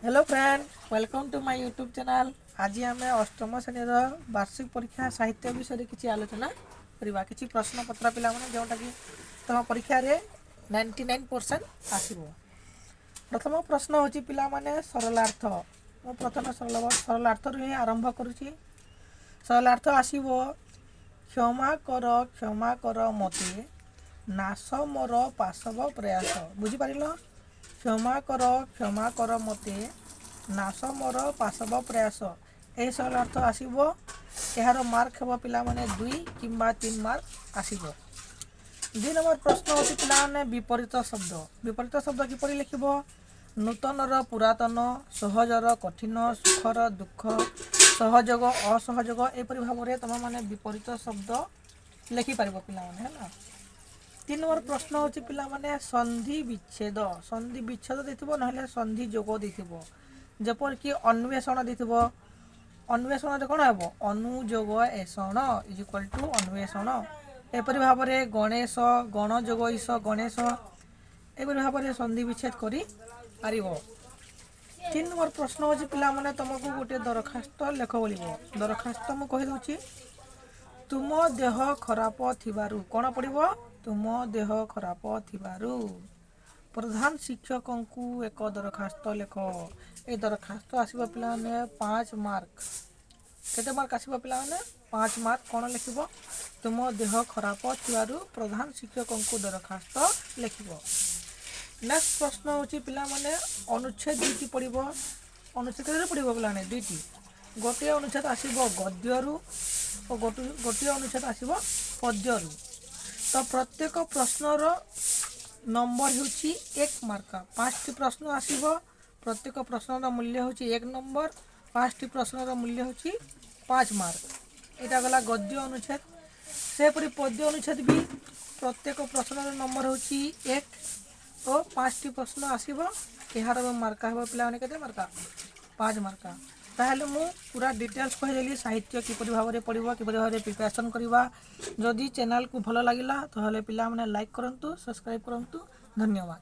Hello friend, welcome to my YouTube channel. ଆଜି ଆମେ ଅଷ୍ଟମ ଶ୍ରେଣୀର ବାର୍ଷିକ ପରୀକ୍ଷା ସାହିତ୍ୟ ବିଷୟରେ କିଛି ଆଲୋଚନା କରିବା। କିଛି ପ୍ରଶ୍ନପତ୍ର ପିଲାମାନେ, ଯେଉଁଟାକି ତୁମ ପରୀକ୍ଷାରେ 99% ଆସିବ। ପ୍ରଥମ ପ୍ରଶ୍ନ ହେଉଛି ପିଲାମାନେ, ସରଳାର୍ଥ। ମୁଁ ପ୍ରଥମେ ସରଳାର୍ଥରୁ ହିଁ ଆରମ୍ଭ କରୁଛି। ସରଳାର୍ଥ ଆସିବ, "କ୍ଷମା କର, କ୍ଷମା କର ମୋତେ, ନାଶ ମୋର ପାଶବ ପ୍ରୟାସ।" ବୁଝିପାରିଲ? "କ୍ଷମା କର, କ୍ଷମା କର ମୋତେ, ନାଶ ମୋର ପାଶବ ପ୍ରୟାସ।" ଏହି ସରଳାର୍ଥ ଆସିବ। ଏହାର ମାର୍କ ହେବ ପିଲାମାନେ, 2 କିମ୍ବା 3 ମାର୍କ ଆସିବ। 2 ନମ୍ବର ପ୍ରଶ୍ନ ହେଉଛି ପିଲାମାନେ, ବିପରୀତ ଶବ୍ଦ। ବିପରୀତ ଶବ୍ଦ କିପରି ଲେଖିବ? ନୂତନର ପୁରାତନ, ସହଜର କଠିନ, ସୁଖର ଦୁଃଖ, ସହଯୋଗ ଅସହଯୋଗ, ଏପରି ଭାବରେ ତୁମେମାନେ ବିପରୀତ ଶବ୍ଦ ଲେଖିପାରିବ ପିଲାମାନେ। ହେଲା। 3 ନମ୍ବର ପ୍ରଶ୍ନ ହେଉଛି ପିଲାମାନେ, ସନ୍ଧି ବିଚ୍ଛେଦ। ସନ୍ଧି ବିଚ୍ଛେଦ ଦେଇଥିବ, ନହେଲେ ସନ୍ଧି ଯୋଗ ଦେଇଥିବ। ଯେପରିକି ଅନ୍ୱେଷଣ ଦେଇଥିବ। ଅନ୍ୱେଷଣରେ କ'ଣ ହେବ? ଅନୁଯୋଗ ଏଷଣ is equal to ଅନ୍ୱେଷଣ। ଏପରି ଭାବରେ ଗଣେଶ, ଗଣ ଯୋଗ ଈଶ, ଗଣେଶ। ଏପରି ଭାବରେ ସନ୍ଧି ବିଚ୍ଛେଦ କରିପାରିବ। 3 ନମ୍ବର ପ୍ରଶ୍ନ ହେଉଛି ପିଲାମାନେ, ତୁମକୁ ଗୋଟିଏ ଦରଖାସ୍ତ ଲେଖ ବୋଲିବ। ଦରଖାସ୍ତ ମୁଁ କହିଦେଉଛି। ତୁମ ଦେହ ଖରାପ ଥିବାରୁ କ'ଣ ପଡ଼ିବ? ତୁମ ଦେହ ଖରାପ ଥିବାରୁ ପ୍ରଧାନ ଶିକ୍ଷକଙ୍କୁ ଏକ ଦରଖାସ୍ତ ଲେଖ। ଏ ଦରଖାସ୍ତ ଆସିବ ପିଲାମାନେ, 5 ମାର୍କ। କେତେ ମାର୍କ ଆସିବ ପିଲାମାନେ? 5 ମାର୍କ। କ'ଣ ଲେଖିବ? ତୁମ ଦେହ ଖରାପ ଥିବାରୁ ପ୍ରଧାନ ଶିକ୍ଷକଙ୍କୁ ଦରଖାସ୍ତ ଲେଖିବ। ନେକ୍ସଟ ପ୍ରଶ୍ନ ହେଉଛି ପିଲାମାନେ, ଅନୁଚ୍ଛେଦ ଦୁଇଟି ପଡ଼ିବ। ଅନୁଚ୍ଛେଦ କେତେ ପଡ଼ିବ ପିଲାମାନେ? ଦୁଇଟି। ଗୋଟିଏ ଅନୁଚ୍ଛେଦ ଆସିବ ଗଦ୍ୟରୁ ଓ ଗୋଟିଏ ଅନୁଚ୍ଛେଦ ଆସିବ ପଦ୍ୟରୁ। ତ ପ୍ରତ୍ୟେକ ପ୍ରଶ୍ନର ନମ୍ବର ହେଉଛି 1 ମାର୍କ। ପାଞ୍ଚଟି ପ୍ରଶ୍ନ ଆସିବ। ପ୍ରତ୍ୟେକ ପ୍ରଶ୍ନର ମୂଲ୍ୟ ହେଉଛି 1 ନମ୍ବର। ପାଞ୍ଚଟି ପ୍ରଶ୍ନର ମୂଲ୍ୟ ହେଉଛି 5 ମାର୍କ। ଏଇଟା ଗଲା ଗଦ୍ୟ ଅନୁଚ୍ଛେଦ। ସେପରି ପଦ୍ୟ ଅନୁଚ୍ଛେଦ ବି ପ୍ରତ୍ୟେକ ପ୍ରଶ୍ନର ନମ୍ବର ହେଉଛି 1 ଓ ପାଞ୍ଚଟି ପ୍ରଶ୍ନ ଆସିବ। ଏହାର ମାର୍କା ହେବ ପିଲାମାନେ, କେତେ ମାର୍କା? 5 ମାର୍କା। ତାହେଲେ ମୁଁ ପୁରା ଡିଟେଲ୍ସ କହିଦେଲି, ସାହିତ୍ୟ କିପରି ଭାବରେ ପଢ଼ିବ, କିପରି ଭାବରେ ପ୍ରିପାରେସନ୍ କରିବା। ଯଦି ଚ୍ୟାନେଲକୁ ଭଲ ଲାଗିଲା, ତାହେଲେ ପିଲାମାନେ ଲାଇକ୍ କରନ୍ତୁ, ସବସ୍କ୍ରାଇବ୍ କରନ୍ତୁ। ଧନ୍ୟବାଦ।